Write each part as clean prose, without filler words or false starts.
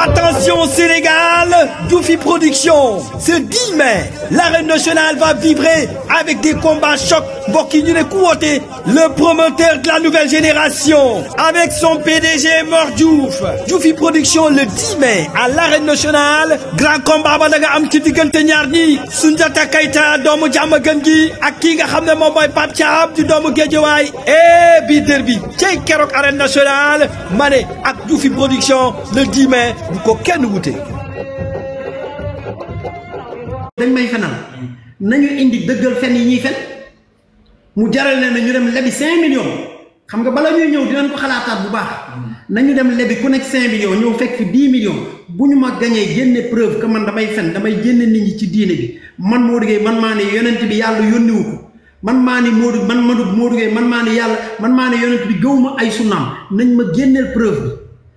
Attention Sénégal, Djoufi Production, ce 10 mai, l'arène nationale va vibrer avec des combats chocs. Bokki ñu ne ku woote, le promoteur de la nouvelle génération, avec son PDG Mor Diouf. Djoufi Production le 10 mai à l'arène nationale, grand combat ba da nga am ci diggante ñaar ñi, Soundiata Keita doomu Diamaguène gi ak kii nga xam ne moom mooy Pape Thiam di doomu Guédiawaye. Bi derby cey keroog arène nationale ma ne ak Djoufi Production le 10 mai bu ko kenn wute. dañ may fenal nañu indi dëggal fen yi ñuy fen mu jaral leen ñu dem lebi 5 millions xam nga bala ñuy ñëw dinañ ko xalaataat bu baax nañu dem lebi ku nekk 5 millions ñëw fekk fi 10 millions bu ñu ma gañee génne preuve que man damay fen damay génne nit ñi ci diine bi man Modou Gueye man maa ne yonent bi yàlla yónniwu ko man maa ni Modou Gueye man maa ne yàlla man maa ne yonent bi gëwuma ay sunnaam nañ ma génneel preuve bi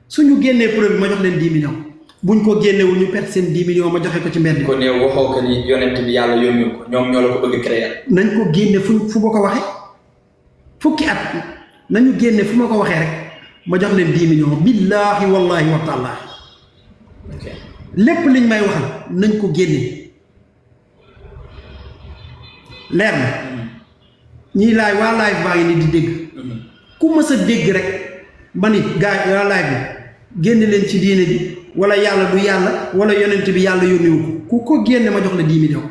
suñu génnee preuve bi ma jox leen 10 millions buñ ko génnewul ñu perte seen 10 millions ma joxe ko ci mbedd. kon yow waxoo ko ni yonent bi yàlla yónni ko ñoom ñoo la ko bëgg créer. nañ ko génne fu ma ko waxee fukki at nañu génne fu ma ko waxee rek ma jox leen 10 millions billaahi wallaahi wa taala. ok lépp liñ may waxal nañ ko génne leer na ñii laay waa live baa ngi ni di dégg ku mës a dégg rek ba ni gars yi waa live bi génne leen ci diine bi. wala yàlla du yàlla wala yonent bi yàlla yónniwu ko ku ko génne ma jox la 10 millions.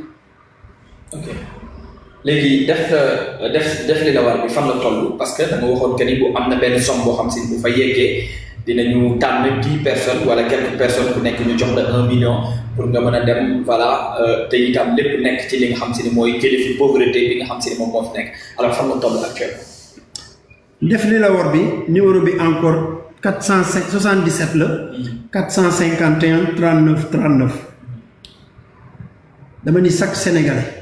ok léegi def li la war bi fan la toll parce que da nga waxoon que ni bu am na benn somme boo xam si bu fa yeggee dinañu tànn 10 personnes wala quelques personnes ku nekk ñu jox la 1 million pour nga mën a dem voilà te itam lépp nekk ci li nga xam si ni mooy jële fi pauvreté bi nga xam si ni moom moo fi nekk alors fan la toll actuellement. def li la war bi numéro bi encore. 477 la 451 39 39 dama ni chaque sénégalais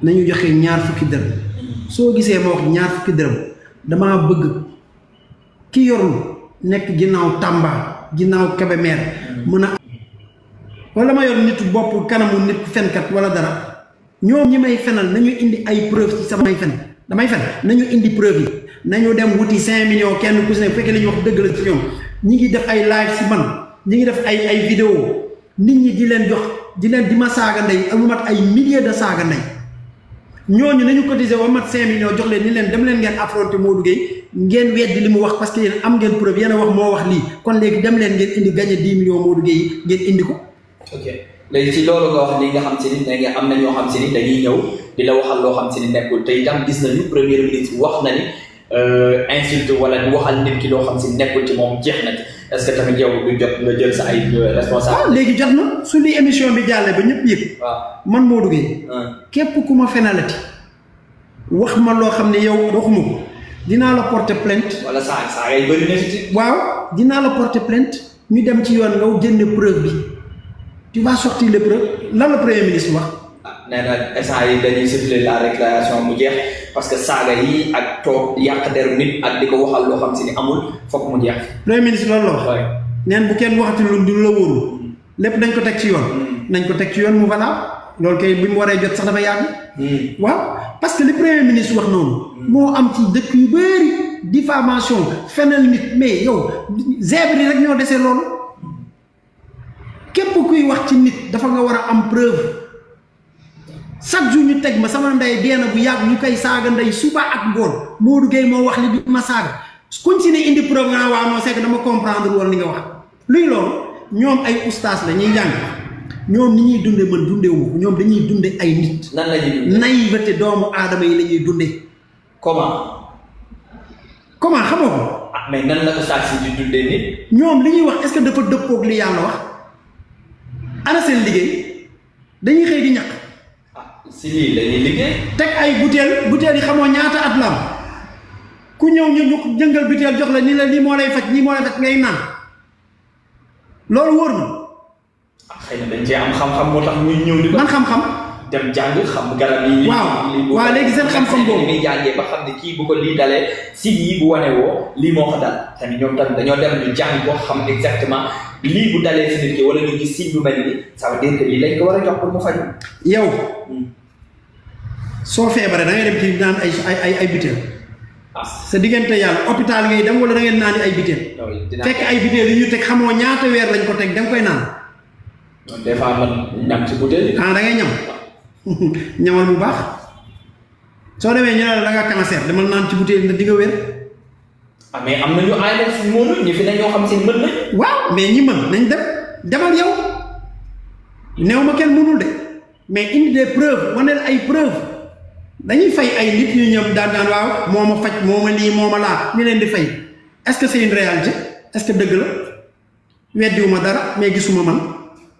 nañu joxe ñaar fukki dërëm soo gisee ma wax ñaar fukki dërëm damaa bëgg ki yorul nekk ginnaaw Tamba ginnaaw Kébémer mën a wala ma yor nit bopp kanamu nit fenkat wala dara ñoom ñi may fenal nañu indi ay preuve ci samay fen damay fen nañu indi preuve yi nañu dem wuti 5 millions kenn ku si ne bu fekkee nañu wax dëgg la ci ñoom ñi ngi def ay live si man ñi ngi def ay vidéo nit ñi di leen jox di ma saaga ndey lu mat ay milliers de saaga ndey ñooñu nañu cotiser ba mat 5 millions jox leen ni leen dem leen ngeen affronter Modou Gueye ngeen weddi li mu wax parce que yéen am ngeen preuve yéen a wax moo wax lii kon léegi dem leen ngeen indi gagné 10 millions Modou Gueye ngeen indi ko. ok léegi ci loolu nga wax li nga xam si ni ne nga am na ñoo xam si ni dañuy ñëw di la waxal loo xam si ni nekkul te itam gis nañu premier ministre wax na ni insulte wala di waxal nit ki loo xam si nekkul ci moom jeex na ci est-ce que tamit yow du jot nga jël sa ay responsable. waaw léegi jot na su li émission bi jàllee ba ñëpp yëg. waaw man Modou Gueye. képp ku ma fenalati wax ma loo xam ne yow waxuma ko dinaa la porter plainte. wala saa ngay bëri na ci. waaw dinaa la porter plainte ñu dem ci yoon nga jënd preuve bi tu vas sortir les preuves lan la premier ministre wax. nee na instant yi dañuy siffler la récréation mu jeex parce que saaga yi ak toog yàq deru nit ak di ko waxal loo xam si ni amul foog mu jeex. premier ministre loolu la wax. neen bu kenn waxati lu du la wóorul lépp dañ ko teg ci yoon. nañ ko teg ci yoon mu voilà loolu kay bi mu waree jot sax dafa yàgg. waaw parce que li premier ministre wax noonu. moo am ci dëkk yu bëri diffamation fenal nit mais yow zèbre yi rek ñoo desee loolu képp kuy wax ci nit dafa nga war a am preuve. chaque jour ñu teg ma sama ndey deena bu yàgg ñu koy saaga ndey suba ak ngoon Modou Gueye moo wax li bi ma saaga kuñ si ne indi programme waa non c'est que dama comprendre woon li nga wax luy loolu ñoom ay ustaas la ñuy jàng ñoom ni ñuy dunde man dundewu ñoom dañuy dunde ay nit. nan la ñuy dunde naïveté doomu aadama yi la ñuy dunde. comment xamoo ko. mais nan la ustaas yi di dundee nit. ñoom li ñuy wax est-ce que dafa dëppoog li yàlla wax ana seen liggéey dañuy xëy di ñaq. si lii dañuy liggéey. teg ay butéel yi xamoo ñaata at la am ku ñëw ñu jëngal butéel jox la ni la lii moo lay faj ngay naan loolu wóor na. xëy na dañ cee am xam-xam moo tax ñuy ñëw di ko. man xam-xam. dem jàng xam garab yi. waaw léegi seen xam-xam boobu li muy jàngee ba xam ne kii bu ko lii dalee si yii bu wane woo lii moo ko dal tamit ñoom tamit dañoo dem ñu jàng ko xam exactement lii bu dalee si nit ki wala ñu gis si lu mel ni ça veut dire que lii lañ ko war a jox pour mu faju. yow soo feebaree da ngay dem ci naan ay butéel. sa diggante yàlla hôpital ngay dem wala da ngeen naan ay biteel fekk ay biteel yi ñu teg xamoo ñaata weer lañ ko teg da nga koy naan des fois man ñam ci butéel da ngay ñam ñamal bu baax soo demee ñu ne la da nga cancer demal naan ci butéel na di nga wér mais am na ñu aay def mënul ñi fi ne ñoo xam si mën nañ waaw mais ñi mën nañ dem demal yow néew ma kenn mënul de mais indi des preuves waneel ay preuves dañuy fay ay nit ñu ñëm daan waaw moo ma faj moo ma lii moo ma laa ñu leen di fay est-ce que c'est une réalité est-ce que dëgg la weddiwuma dara mais gisuma man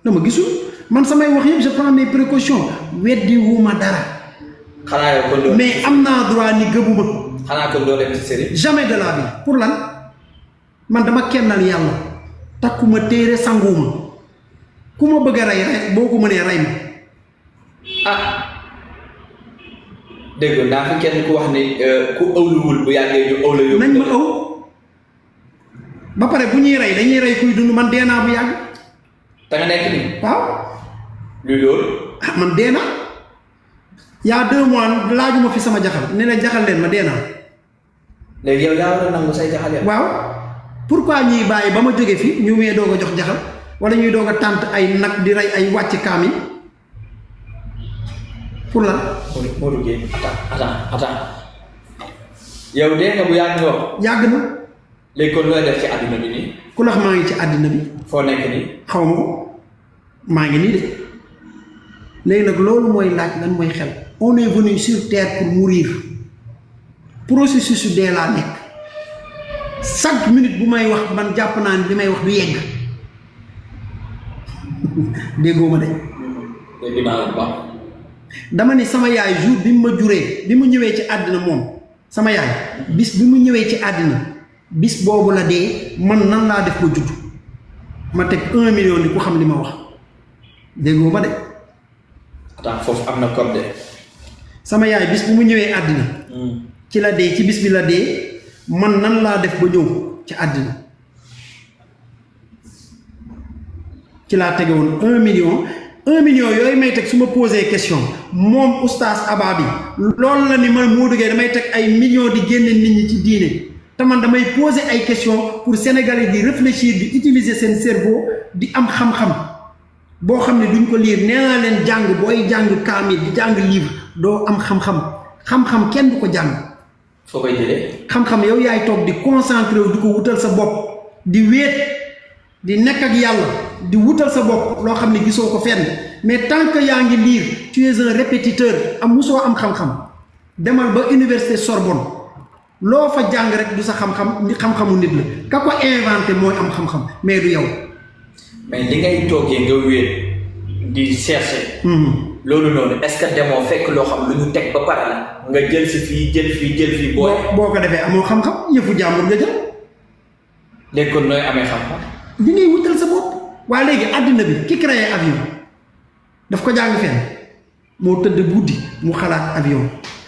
dama gisul man samay wax yëpp je prends mes précautions weddiwuma dara xanaa yow kon mais am naa droit ni gëmuma xanaa kon doo dem ci sëriñ jamais de la vie pour lan man dama kennal yàlla takkuma téere sanguuma ku ma bëgg a rey boo ko mënee rey ma dégg naa fi kenn ku wax ni ku ëwluwul bu yàggee ñu ëwla yóbbu nañ ma ëw ba pare bu ñuy rey dañuy rey kuy dund man dee naa bu yàgg te nga nekk nii waaw luy loolu man dee naa y'a 2 mois laajuma fi sama jaxal ne la jaxal leen ma dee naa léegi yow yaa war a nangu say jaxal waaw pourquoi ñuy bàyyi ba ma jóge fi ñu mee doog a jox jaxal wala ñuy doog a tànt ay nag di rey ay wàcc kaamil pour lan Modou Gueye attends yow dee nga bu yàgg nga wax yàgg na léegi kon looy def ci àdduna bi nii ku lax maa ngi ci àddina bi foo nekk nii xaw ma ko maa ngi nii de léegi nag loolu mooy laaj lan mooy xel on est venu sur terre pour mourir processus su dee laa nekk chaque minute bu may wax man jàpp naa ni li may wax du yegg déggoo ma de léegi naa la bu baax dama ni sama yaay jour bi mu ma juree bi mu ñëwee ci àddina moom sama yaay bis bi mu ñëwee ci àddina bis boobu la dee man nan laa def ba judd ma teg 1 million di ku xam li ma wax déggoo ma de attends foofu am na code de sama yaay bis bu mu ñëwee àddina ci la dee ci bis bi la dee man nan laa def ba ñëw ci àddina ci laa tege woon 1 million yooyu may teg su ma posé question moom oustaz Aba bi loolu la ni man moo duggee damay teg ay millions di génne nit ñi ci diine te man damay poser ay questions pour Sénégalais di réfléchir di utiliser seen cerveau di am xam-xam boo xam ne duñ ko lire nee naa leen jàng booy jàng kaamil di jàng livre doo am xam-xam kenn du ko jàng. foo koy jëlee. xam-xam yow yaay toog di concentré wu di ko wutal sa bopp di wéet di nekk ak yàlla di wutal sa bopp loo xam ne gisoo ko fenn mais tant que yaa ngi lire tu es un répétiteur am musoo am xam-xam demal ba université Sorbonne loo fa jàng rek du sa xam-xam ni xam-xamu nit la ka ko inventé mooy am xam-xam mais du yow. mais li ngay toogee nga wéet di chercher. loolu noonu est-ce que demoo fekk loo xam lu ñu teg ba pare la nga jël si fii jël fii boo ko defee amoo xam-xam yëfu jàmbur nga jël. léegi kon nooy amee xam-xam. li ngay wutal sa bopp. waa léegi àddina bi ki créé avion daf ko jàng fenn moo tëdd guddi mu xalaat avion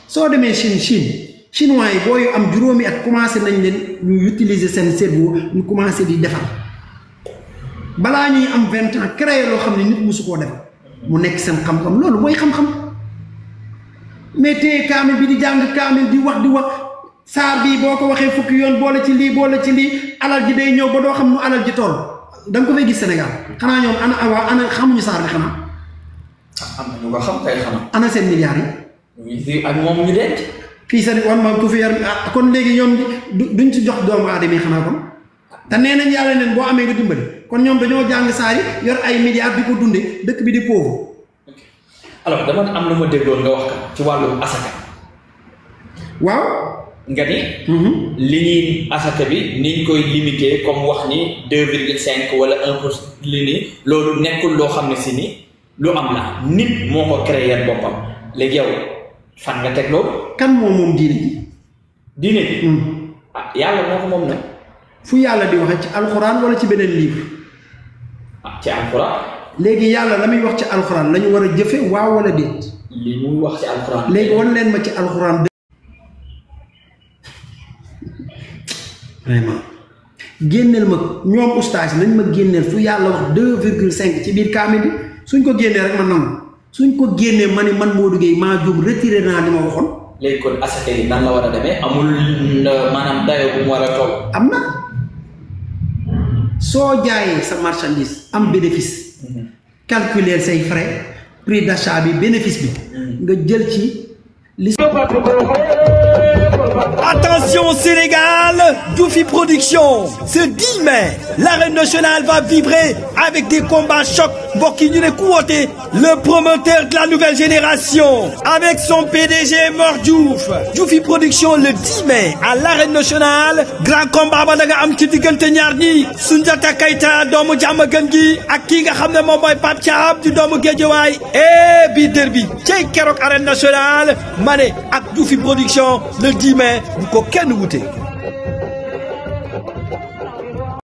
soo demee chinois yi booy am juróomi at commencé nañ leen ñu utiliser seen cerveau ñu commencé di defar balaa ñuy am 20 ans créé loo xam ne nit musu koo defar mu nekk seen xam-xam loolu mooy xam-xam mais téye kaamil bi di jàng kaamil di wax saar bii boo ko waxee fukki yoon boole ci lii alal ji day ñëw ba doo xam nu alal ji toll da nga ko fay gis Sénégal xanaa ñoom ana xamuñu saar bi xanaa. am na ñu ko xam kay xanaa. ana seen milliards yi. ak moom ñu denc. fii seen wan ma ku fi yor kon léegi ñoom duñ ci jox doomu aadama yi xanaa kon te nee nañ yàlla leen boo amee nga dimbali kon ñoom dañoo jàng saar yi yor ay milliards di ko dundee dëkk bi di pauvre. alors dama am lu ma déggoon nga wax ci wàllu asaka. waaw. nga ni. li ñuy asaka bi niñ koy limité comme wax ni 2,5 wala 1% li ni loolu nekkul loo xam ne si ni lu am la nit moo ko créer boppam léegi yow fan nga teg loolu. kan moom diine ji. diine ji. yàlla moo ko moom nag. fu yàlla di waxee ci alxuraan wala ci beneen livre. ci alxuraan. léegi yàlla la muy wax ci alxuraan la ñu war a jëfe waaw wala déet. li muy wax ci alxuraan. léegi wan leen ma ci alxuraan. vraiment génneel ma ñoom ustaas nañ ma génneel fu yàlla wax 2,5 ci biir kaamil bi suñ ko génnee rek man nangu suñ ko génnee ma ni man Modou Gueye maa jóg retiré naa li ma waxoon. léegi kon asaka yi nan la war a demee amul maanaam dayo bu mu war a toll. am na soo jaayee sa marchandise am bénéfice calculer say frais prix d'achat bi bénéfice bi nga jël ci li. Attention Sénégal, Doufi Production, ce 10 mai, l'arène nationale va vibrer avec des combats chocs. Mbokk yi ñu ne ku woote le promoteur de la nouvelle génération avec son PDG Mor Diouf. Doufi Production le 10 mai à l'arène nationale, grand combat ba da nga am ci diggante ñaar ñi Soundiata Keita doomu Diamaguène gi ak kii nga xam ne moom mooy Pape Thiam di doomu Guédiawaye bi derby cey keroog arène nationale ma ne ak Doufi Production le 10 mai bu ko kenn wute.